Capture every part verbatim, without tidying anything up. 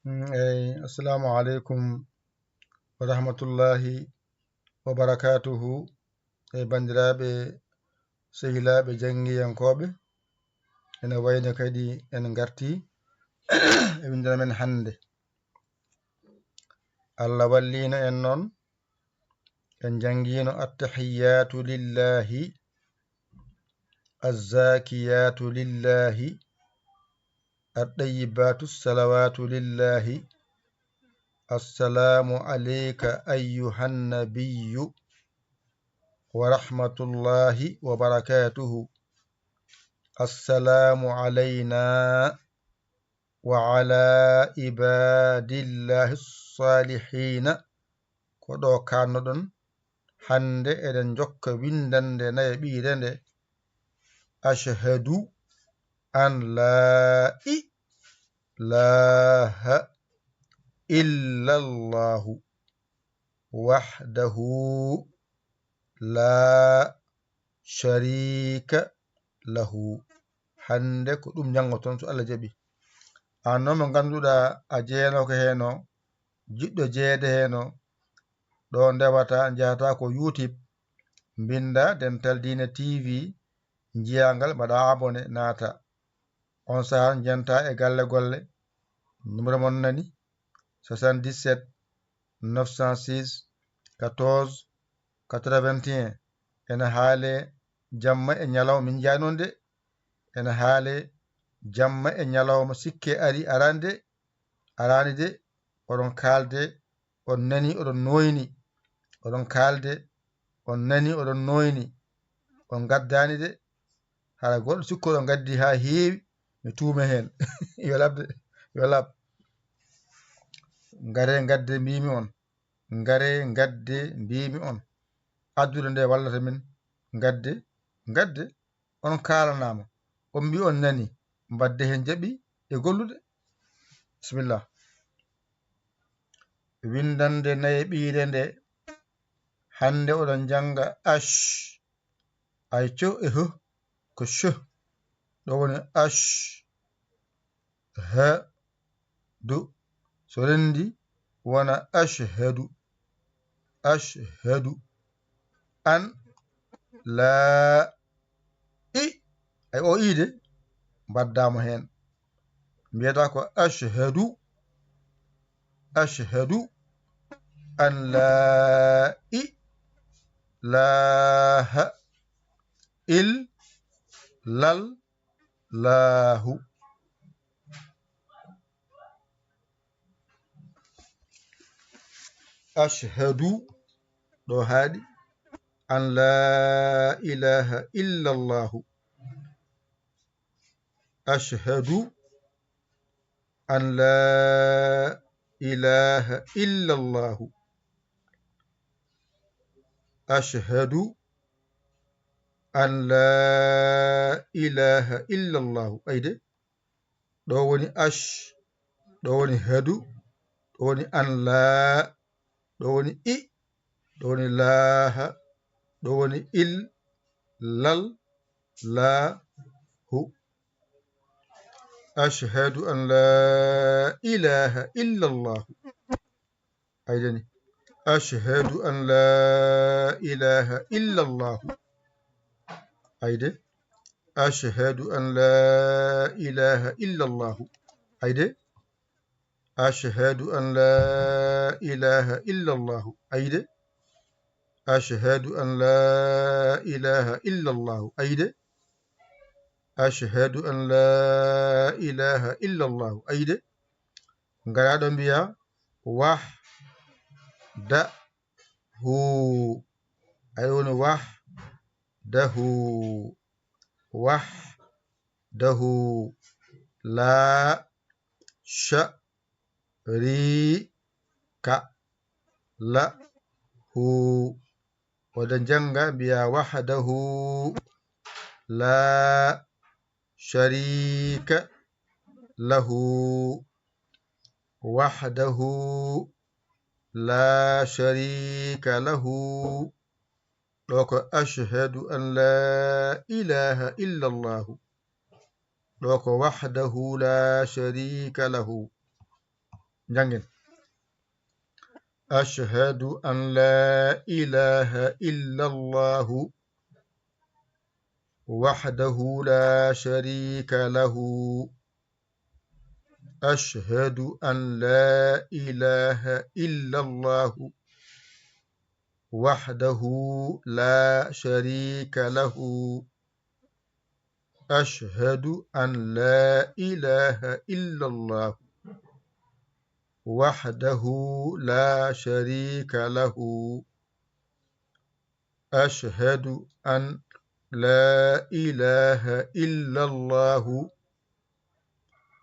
Mm, eyi, assalamu aleykum wa rahmatullahi wa barakatuhu. E banndiraaɓe, sehilaaɓe, janngiyankooɓe, ene wayno kadi en ngarti e winndere men hannde. Allah walliino en noon, en njanngiino: "Attahiyyatu lillahi, azzakiyaatu lillahi, attayibaatu salawaatu lillahi, assalaamu aleyka ayyuhan nabiyyu wa rahmatullahi wa barakaatuhu, assalaamu alaynaa wa alaa ibaadillaahi ssaalihiina." Ko ɗo kaannoɗon. Hannde eɗen njokka winndannde nayaɓiire nde: "Ashhadu an laa ilaaha illallaahu wahdahu laa shariika lahu." Hannde ko ɗum njanngoton, so Allah jaɓi. Aan noon mo ngannduɗaa a jeenooka heen o, jiɗɗo jeyeede heen o, ɗo ndewata, njahata ko YouTube, mbinnda Dental Diine T V, njiyaa ngal, mbaɗa abonné, naata. On sahaa njentaa e galle golle. Numéro mon nani, soixante-dix-sept neuf cent six quatorze quatre-vingt-un. Ene haalee jamma e ñalawma, min njiyaa noon de. Ene haalee jamma e ñalawma, sikke ari, araani de, araani de. Oɗon kaalde, on nani, oɗon nooyni, oɗon kaalde, on nani, oɗon nooyni, on ngaddaani de. Hara goɗɗo sikko oɗon ngaddi haa heewi, mi tuuma heen. Yo laɓ de, yo laɓ. Ngaree ngadde, mbiimi on. Ngaree ngadde, mbiimi on. Addude nde wallata min. Ngadde, ngadde. On kaalanaama, on mbi on nani, mbadde heen jaɓi e gollude. Bisimilla. Winndannde nayaɓiire nde, hannde oɗon njannga ash, ay co e h, ko sh. Ɗo woni ash, ha, du. So renndi wona ashhadu. Ashhadu an laa i. Ay o i de, mbaddaama heen. Mbiyata ko ashhadu, ashhadu an laa i laaha il lal laahu. Ashhadu, ɗo haaɗi, an laa ilaaha illa Allaahu. Ashhadu an laa ilaaha illa Allaahu. Ashhadu an laa ilaaha illa Allaahu. Ay de. Ɗo woni ash, ɗo woni hadu, ɗo woni an laa, ɗo woni i, ɗo woni laaha, ɗo woni il, lal, laa, hu. Ashhadu an laa ilaaha illa Allaahu. Ay de ni. Ashhadu an laa ilaaha illa Allaahu. Ay de. Ashhadu an laa ilaaha illa Allaahu. Ay de. Ashhadu an laa ilaaha illa Allaahu. Ay de. Ashhadu an laa ilaaha illa Allaahu. Ay de. Ashhadu an laa ilaaha illa Allaahu. Ay de. Ngara ɗo mbiya wahdahu. Ay woni wahdahu. Wahdahu. Laa sharika lahu. Oɗon njannga mbiya wahdahu laa sharika lahu. Wahdahu laa sharika lahu. Ɗo ko ashhadu an laa ilaaha illa Allaahu. Ɗo ko wahdahu laa sharika lahu. Janngen. أشهد أن لا إله إلا الله وحده لا شريك له. أشهد أن لا إله إلا الله وحده لا شريك له. أشهد أن لا إله إلا الله وحده لا شريك له. أشهد أن لا إله إلا الله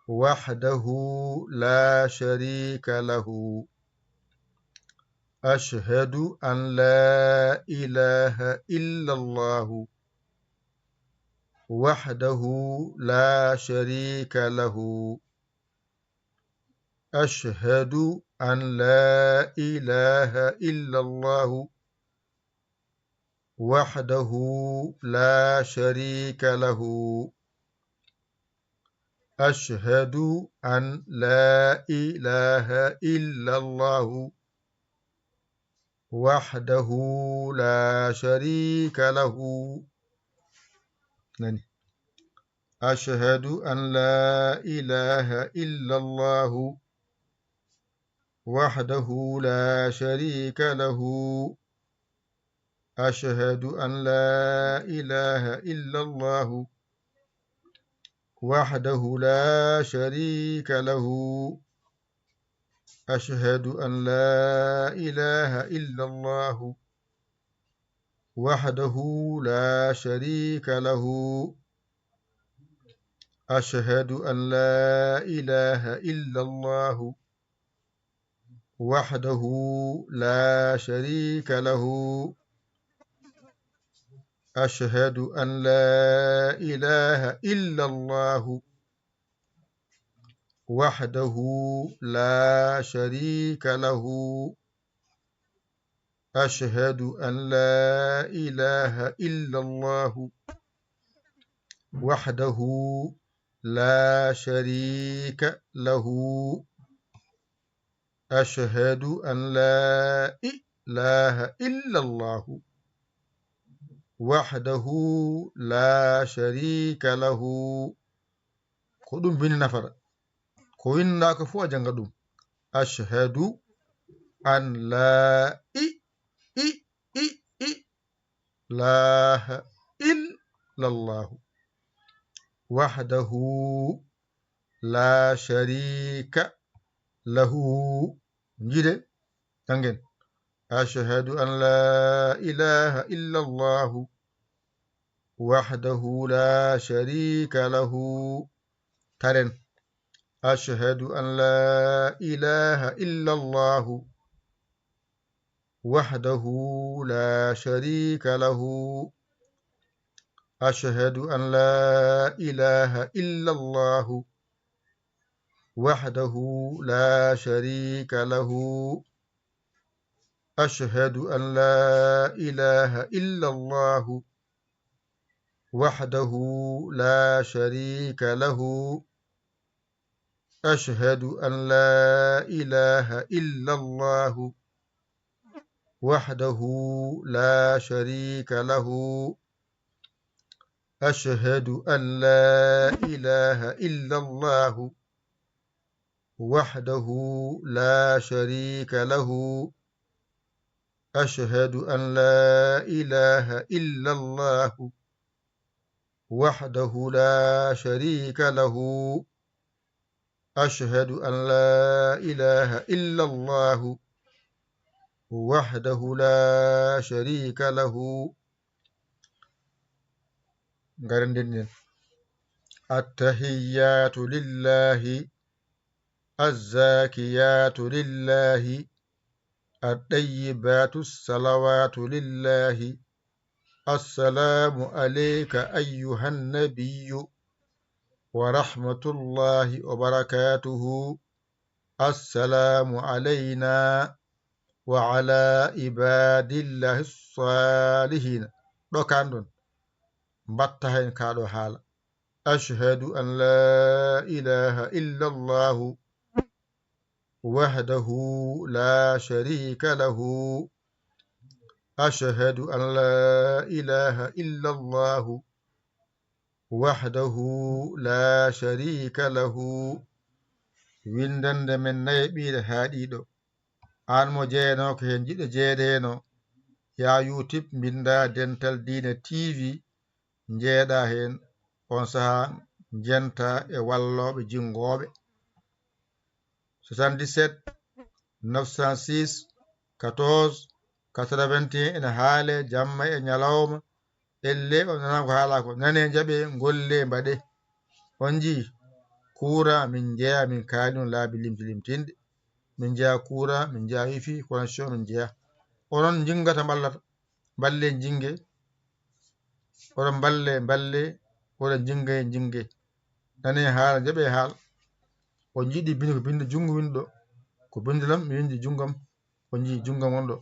وحده لا شريك له. أشهد أن لا إله إلا الله وحده لا شريك له. أشهد أن لا إله إلا الله وحده لا شريك له. أشهد أن لا إله إلا الله وحده لا شريك له. Nani. أشهد أن لا إله إلا الله وحده لا شريك له. أشهد أن لا إله إلا الله وحده لا شريك له. أشهد أن لا إله إلا الله وحده لا شريك له. أشهد أن لا إله إلا الله وحده لا شريك له. أشهد أن لا إله إلا الله وحده لا شريك له. أشهد أن لا إله إلا الله وحده لا شريك له. أشهد أن لا إله إلا الله وحده لا شريك له. Ko ɗum bini nafata. Ko winndaaka fof a jannga ɗum. أشهد أن لا إ إ إ إ إله إلا الله وحده لا شريك له. Njiɗe, janngen. أشهد أن لا إله إلا الله وحده لا شريك له. Taren. أشهد أن لا إله إلا الله وحده لا شريك له. أشهد أن لا إله إلا الله وحده لا شريك له. أشهد أن لا إله إلا الله وحده لا شريك له. أشهد أن لا إله إلا الله وحده لا شريك له. أشهد أن لا إله إلا الله وحده لا شريك له. أشهد أن لا إله إلا الله وحده لا شريك له. أشهد أن لا إله إلا الله وحده لا شريك له. Ngaren nden. التحيات لله، الزاكيات لله، الطيبات الصلوات لله. السلام عليك أيها النبي ورحمة الله وبركاته. السلام علينا وعلى عباد الله الصالحين. Ɗo kan ɗon. Mbatta hen ka ɗo haala. أشهد أن لا إله إلا الله وحده لا شريك له. أشهد أن لا إله إلا الله وحده لا شريك له. Winndannde men nayaɓiire haaɗiiɗo. Aan mo jeyanooka heen, jiɗɗo jeyeede heen o, yaa YouTube mbinndaa Dental Diine T V, njeeɗaa heen, oon sahaa njentaa e wallooɓe jinngooɓe. Soixante-dix-sept, neuf cent six, quatorze, quatre-vingt-un, ene haalee jamma e ñalawma, ellee o nanaama ko haalaa ko, nanee, njaɓee, ngollee, mbaɗee. On njii, courant min njeyaa, min kaali ɗum laabi limti limtinɗi. Min njeyaa courant, min njeyaa wifi, connexion min njeyaa. Onon njinnga ta mballata, mballee njinnge, oɗon mballee, mballee, oɗon njinnga e njinnge. Nanee haala, njaɓee haala. On njiɗi binde ko binde junngo winndi ɗo. Ko binde lam mi winndi junngam, on njii junngam won ɗo.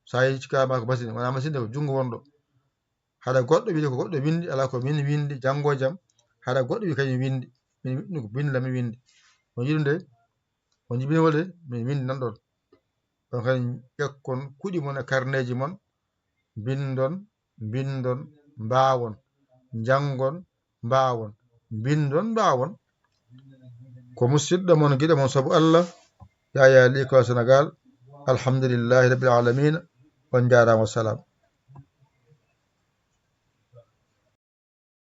So a yii cikaama ko machine, wonaa machine de, ko junngo won ɗo. Haɗa goɗɗo wiide ko goɗɗo winndi, alaa ko min winndi, janngo jam. Haɗa goɗɗo wiide kañum winndi, min winndi ko binde lam mi winndi. On njiɗi ɗum de, on njiɗi binde won de, min winndi nan ɗon. Ɗon kadi ƴekkon kuɗi mon e karneeji mon, mbinndon, mbinndon, mbaawon, njanngon, mbaawon, mbinndon, mbaawon. Ko musiɗɗo mon, giɗo mon sabu Allah, Yaya Ly Kolo Sénégal. Alhamdulillahi Rabbil Alamina. On njaaraama, wassalam.